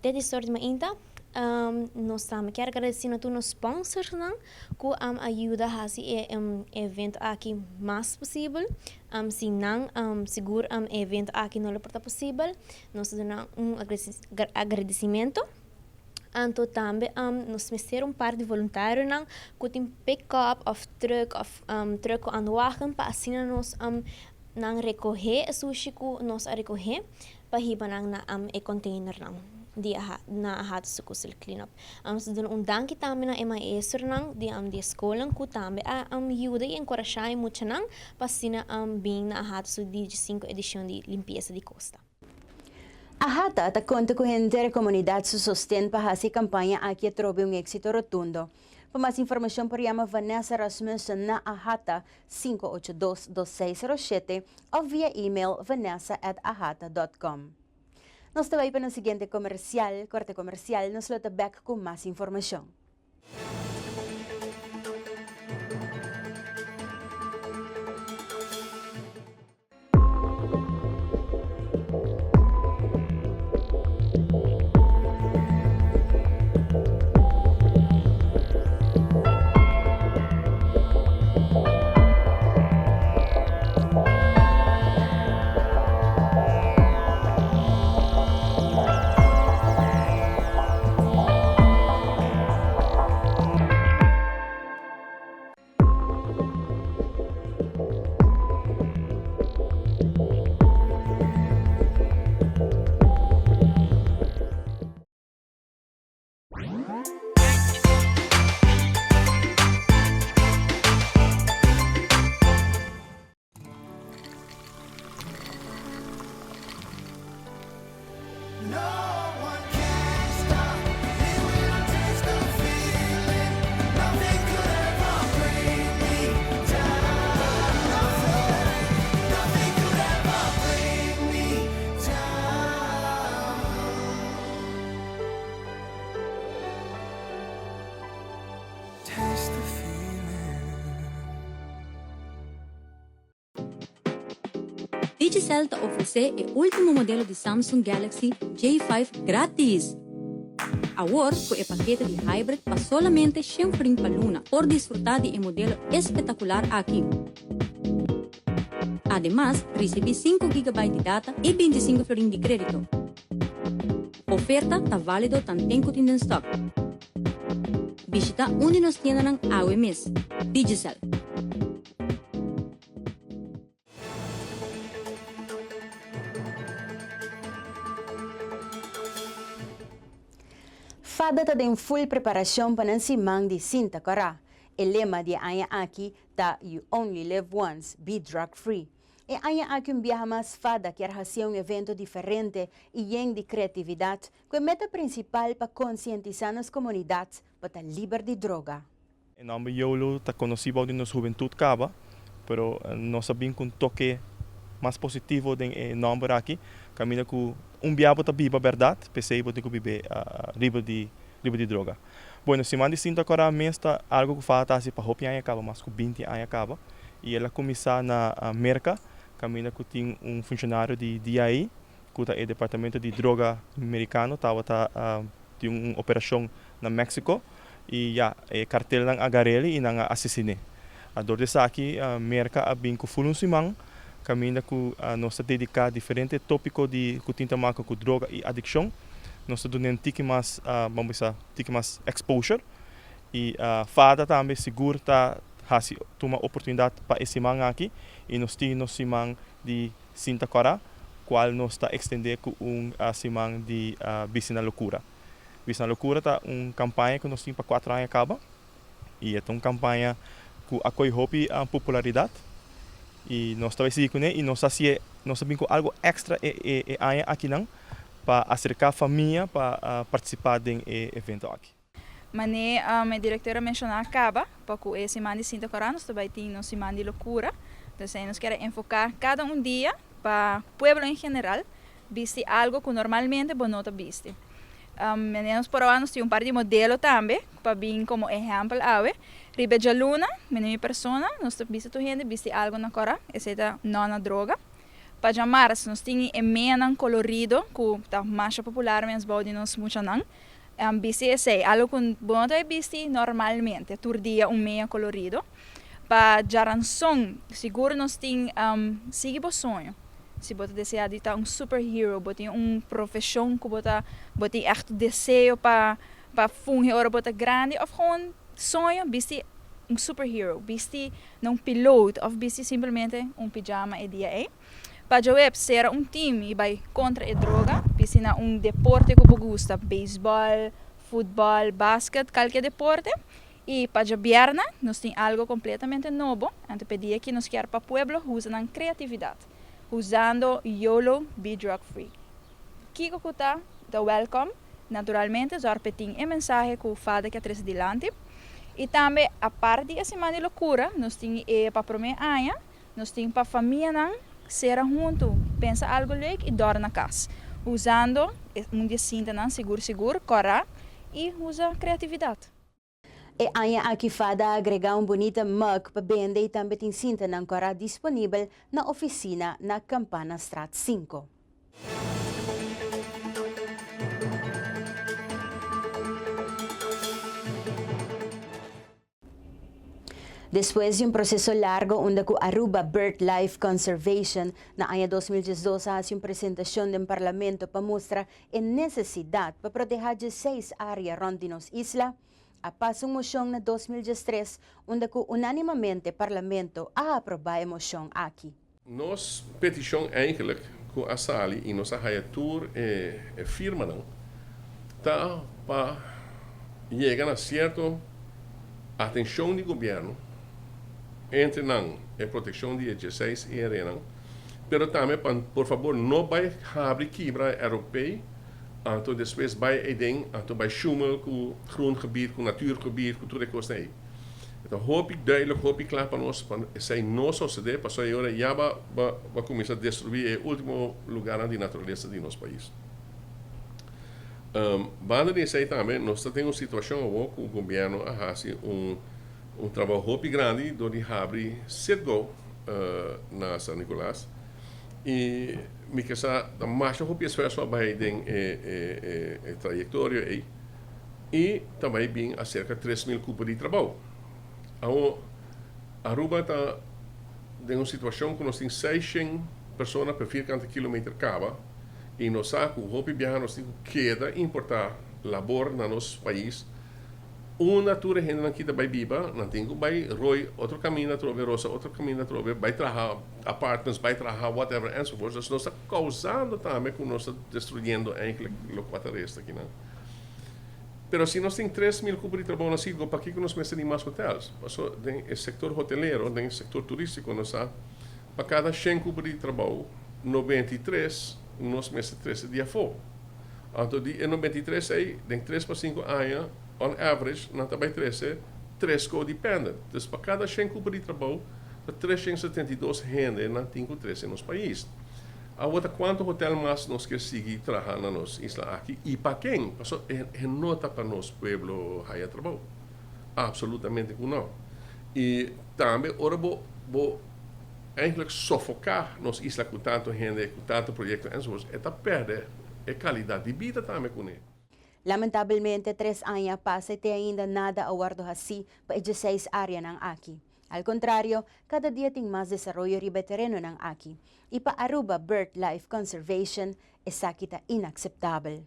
te dies or di mainta. Nos tambe kier agradeci na tur nos sponsorsnan cu a yuda haci e evento aki mas posibel. Sin nan sigur e evento aki no lo por ta posibel. Nos ta duna un agradecimento. Anto tambe nos mester un par di voluntarionan cu tin pick-up of truck of truck cu aanwagen pa asina nos nan recoge e sushi cu nos a recoge pa hiba nan na e containernan di na a hati su Coastal Cleanup. Nos ta duna un danki tambe na e maestronan di di e scolnan cu tambe a yuda y encorasha e muchanan pa asina bin na a hati su diescinco edicion di limpieza di costa. AHATA ta konta ku henter e komunidat su sosten pa hasi e kampaña aki atrobe un éksito rotundo. Pa mas informashon por yama Vanessa Rasmussen na AHATA 582 2607 òf via email vanessa at ahata dot com. Nos ta bai pa nos siguiente komersial, korte komersial, nos lo ta bèk ku mas informashon. Digicel ta ofresé e último modelo di Samsung Galaxy J5 grátis! Awor ku e pakete di Hybrid pa solamente shen florin pa luna por disfrutá di e modelo espetakular aki. Ademas, risibí sinku gigabyte di data i bintisinku florin di krédito. Oferta ta válido tanten ku tin den stòk. Bishitá un di nos tiendanan awe mes. Digicel. Fada ta den full preparacion pa nan siman di Sinta Cora. E lema di e aña aki ta You only live once, be drug free. E aña aki un biaha mas Fada kier hacia un evento diferente y yen di creatividad cu e meta principal pa concientisa nos comunidad pa ta liber di droga. E nomber Yolo ta conoci bou di nos hubentud caba, pero nos a bin cu un toke mas positivo den e nomber aki, caminda cu un bia bo ta biba berdad, p'esey bo tin cu bibe riba di riba di droga. Bueno, siman di Sinta Cora mes ta algo cu Fada ta haci pa hopi aña caba, mas cu binti aña caba, y el a cuminsa na Merca, caminda cu tin un funcionario di DIA, cu ta e departamento di droga Mericano, tabata tin un operacion na Mexico y ya e cartelnan a gar'el y nan a asesin'é. Dor di esaki Merca a bin cu ful un siman caminda cu nos ta dedica diferente topico di cu tin ta maka cu droga y adiccion. Nos ta dun'é un tiki mas, ban bisa, tiki mas exposure y fada tambe sigur ta haci tuma oportunidad pa e siman aki y nos tin nos siman di Sinta Cora cual nos ta extende cu un siman di Bisti na Locura. Bisti na Locura ta un campaña cu nos tin pa cuatro aña caba y e ta un campaña cu a coy hopi popularidad y nos ta bay sigui cune y nos a haci'e, nos a bin cu algo extra e e aña akinan pa acerca famia pa participa den e evento aki. Mane e director a menciona caba, pa cu e siman di Sinta Cora nos ta bay tin nos siman di locura, entonces nos kier a enfoca cada un dia pa pueblo en general bisti algo cu normalmente bo no ta bisti. Mane nos por awa nos tin un par di modelo tambe pa bin como ehempel awe. Riba e djaluna, mane mi persona, nos ta bisa tur hende bisti algo na cora, esey ta no na droga. Pa djamars nos tin e meanan colorido cu ta masha popular mes bou di nos muchanan. Bisti esey, algo cu bo no ta bay bisti normalmente, tur dia un mea colorido. Pa djaranson, sigur nos tin sigui bo soño. Si bo ta desea di ta un superhero, bo tin un profesion cu bo ta, bo tin echt deseo pa pa fungi ora bo ta grandi of gewoon soño, bisti un superhero, bisti na un piloot of bisti simplemente un pijama e dia ey. Pa djaweps sera un team y bay contra e droga, bisti na un deporte cu bo gusta, beisbol, futbol, basket, calke deporte. Y pa djabièrnè nos tin algo completamente nobo, anto p'e dia aki nos kier pa pueblo usa nan creatividad, usando YOLO Be Drug Free. Kico cu ta, ta welcome, naturalmente zorg p'e tin e mensahe cu fada ke a trece dilanti. Y tambe apart di e siman di locura, nos tin e pa prome aña, nos tin pa famianan cera hunto, pensa algo leuk y dor na cas, usando e un di e cintanan sigur sigur, cora y usa creatividad. E aña aki fada a agrega un bunita mug pa bende y tambe tin cintanan cora disponibel na oficina na Campanastraat sinku. Despues di un proceso largo unda cu Aruba Bird Life Conservation na aña 2012 a haci un presentacion den Parlamento pa mustra e necesidad pa proteha dieseis area rond di nos isla, a pasa un mocion na 2013 unda cu unanimamente Parlamento a aproba e mocion aki. Nos peticion eigenlijk cu a sali y nos a haya tur e firmanan ta pa yega na cierto atencion di gobierno entre nan e proteccion di e dieseis areanan pero tambe pa por fabor no bay habri kibra e ROP anto despues bay eyden anto bay shumel cu groengebied cu natuurgebied cu tur e cosnan ey. E ta hopi duidelijk, hopi kla pa nos pa esei no sosodé, pasobra e ora ya ba ba kuminsá destruí e último lugarnan di naturalesa di nos pais. Banda di esei tambe nos ta den un situashon awor ku gobièrnu a hasi un un trabou hopi grandi dor di habri Citgo na San Nicolas. I mi ke sa ta masha hopi esfuerso a bai den e e trayektorio ei i ta bai bin aserka 3000 kupo di trabou. Awor Aruba ta den un situashon ku nos tin seishen persona per firkante kilometer kaba i nos sa ku hopi biaha nos tin ku keda importá labor na nos pais. Unda tur e hendenan ki ta bai biba, nan tin ku bai roi otro kaminda atrobe, rosa otro kaminda atrobe, bai traha apartments, bai traha whatever enzovoorts. Dus nos ta kousando tambe ku nos ta destruyendo eigenlijk lokual ta resta akinan. Pero si nos tin 3000 kupo di trabou na Citgo, pakiko nos mester di mas hotels? Paso den e sektor hotelero, den e sektor turístiko nos sa pa kada shen kupo di trabou, 93 nos mester trese di afó. Anto di e 93 ei, den tres pa sinku aña, on average, nan ta bai trese tres codependent. Dus pa kada shen kupo di trabou, ta 372 hende nan tin ku trese nos pais. Awor ta kuantu hotel mas nos ke sigui traha na nos isla aki i pa ken? Paso e no ta pa nos pueblo haya trabou. Absolutamente ku no. I tambe ora bo bo eigenlijk sofoká nos isla ku tantu hende, ku tantu proyekto enzovoorts, e ta pèrdè e kalidat di bida tambe kuné. Lamentabelmente tres aña a pasa i te ainda nada a wòrdu hasí pa e dieseis áreanan aki. Al kontrario, kada dia tin mas desaroyo riba e terenonan aki. I pa Aruba Bird Life Conservation esaki ta inakseptabel.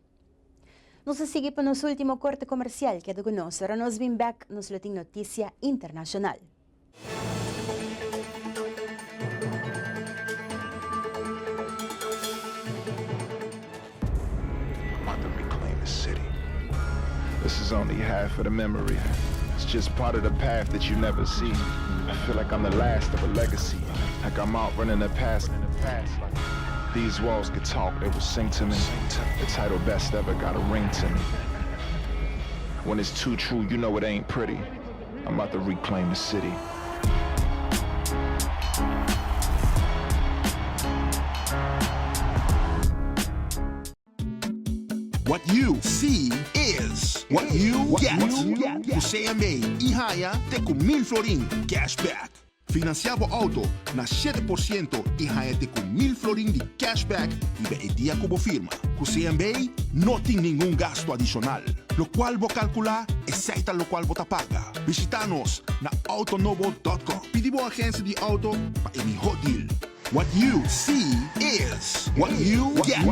Nos a sigui pa nos ultimo korte komersial, keda ku nos. Ora nos bin bek nos lo tin notisia internashonal. This is only half of the memory. It's just part of the path that you never see. I feel like I'm the last of a legacy. Like I'm out running the past. These walls could talk, they will sing to me. The title best ever got a ring to me. When it's too true, you know it ain't pretty. I'm about to reclaim the city. What you see is what you get. Ku CMB i haña te ku 1000 florin cashback. Finansiá bo outo na 7% i haña te ku 1000 florin di cashback riba e dia ku bo firma. Ku CMB no tin ningun gastu adishonal. Lokual bo kalkulá, esei ta lokual bo ta paga. Bishitá nos na autonobo.com. Pidi bo agensia di outo pa e mihó deal. What you see is what you get.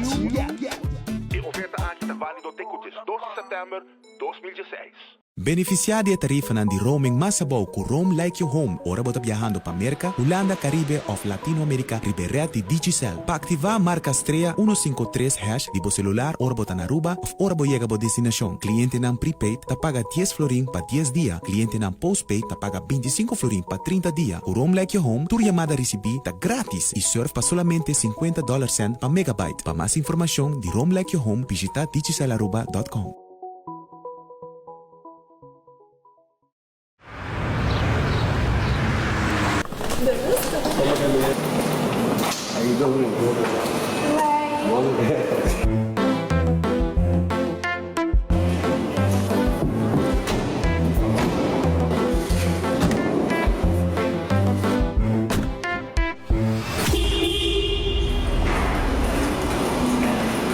E oferta aki ta válido te ku 12 di sèptèmber 2016. Benefisiá di e tarifanan di roaming mas abou ku Roam Like Your Home ora bo ta biahando pa Merka, Hulanda, Karibe òf Latinoamerika riba e rèt di Digicel. Pa aktivá, marka strea uno sinku tres hash di bo selular ora bo ta na Aruba òf ora bo yega bo destinashon. Klientenan prepaid ta paga dies florin pa dies dia, klientenan postpaid ta paga 25 florin pa 30 dia. Ku Roam Like Your Home, tur yamada risibí ta gratis i surf pa solamente 50 dollar cent pa megabyte. Pa mas informashon di Roam Like Your Home bishita digicelaruba.com. How you doing?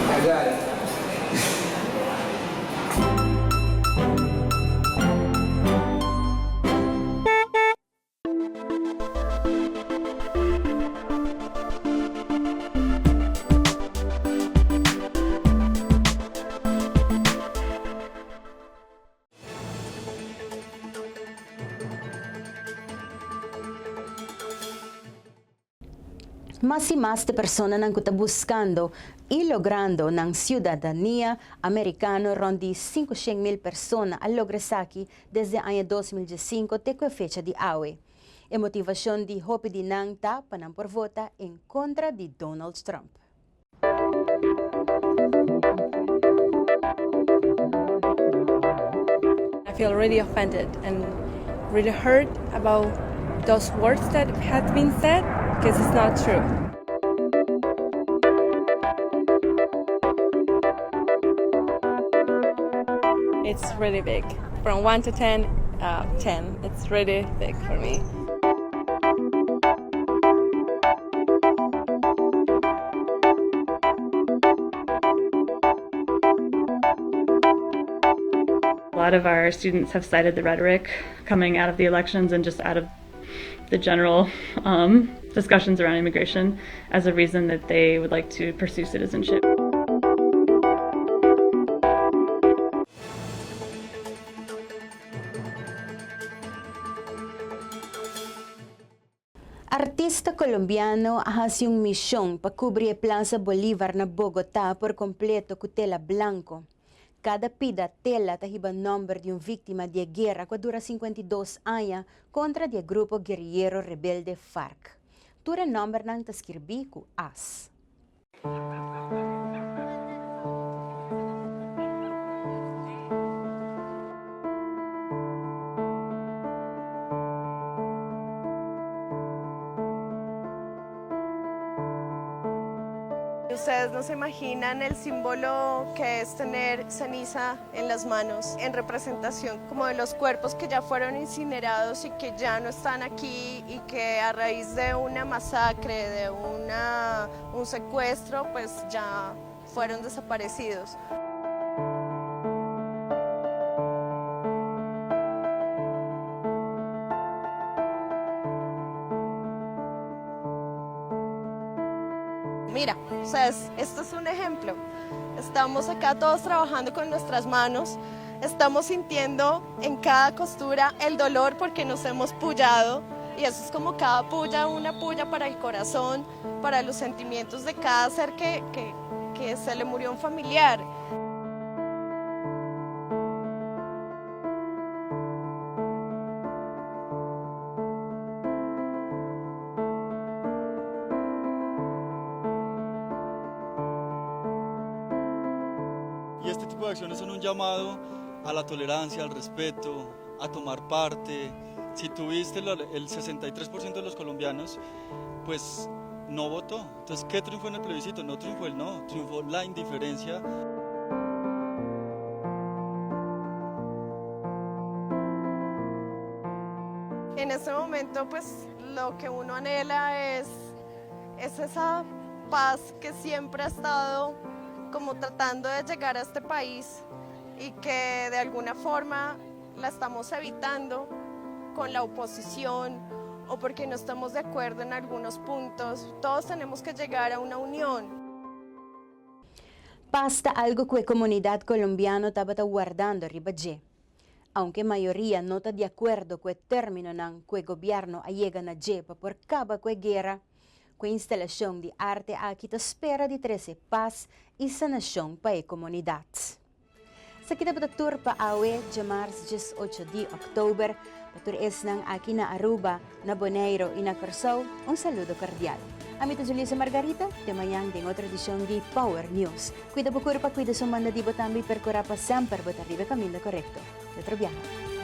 I got it. Mas i mas di personanan ku ta buskando i logrando nan siudadania amerikano rònt di 500.000 persona a logra esaki desde aña 2015 te ku e fecha di awe. E motivashon di hopi di nan ta pa nan por vota en kontra di Donald Trump. I feel really offended and really hurt about those words that had been said because it's not true. It's really big. From 1 to 10, uh, 10. It's really big for me. A lot of our students have cited the rhetoric coming out of the elections and just out of the general um, discussions around immigration as a reason that they would like to pursue citizenship. Artista colombiano a haci un mision pa cubri e Plaza Bolívar na Bogotá por completo cu tela blanco. Cada pida tela ta hiba nomber di un victima di e guera cu a dura 52 aña contra di e grupo guerrillero rebelde FARC. Tur e nombernan ta skirbi cu as. Ustedes no se imaginan el símbolo que es tener ceniza en las manos en representación como de los cuerpos que ya fueron incinerados y que ya no están aquí y que a raíz de una masacre, de una, un secuestro, pues ya fueron desaparecidos. Mira, o sea, esto es un ejemplo. Estamos acá todos trabajando con nuestras manos, estamos sintiendo en cada costura el dolor porque nos hemos pullado y eso es como cada pulla, una pulla para el corazón, para los sentimientos de cada ser que, que, que se le murió un familiar. Y este tipo de acciones son un llamado a la tolerancia, al respeto, a tomar parte. Si tuviste el 63% de los colombianos, pues no votó. Entonces, ¿qué triunfó en el plebiscito? No triunfó el no, triunfó la indiferencia. En este momento, pues lo que uno anhela es, es esa paz que siempre ha estado como tratando de llegar a este país y que de alguna forma la estamos evitando con la oposición o porque no estamos de acuerdo en algunos puntos. Todos tenemos que llegar a una unión. Paz ta algo cu e comunidad Colombiano tabata wardando riba dje. Aunke mayoria no ta di acuerdo cu e terminonan cu e gobierno a yega na dje pa por caba cu e guera, cu e instalacion di arte aki ta spera di trece paz y sanacion pa e comunidad. Esaki tabata tur pa awe, djamars 18 di october. Pa tur esnan aki na Aruba, na Boneiro y na Corsou, un saludo cordial. Ami ta Julissa Margarita, te mañan den otro edicion di Power News. Cuida bo curpa, cuida su manda di bo tambe y percura pa semper bo ta riba e caminda corecto. Te otro biaha.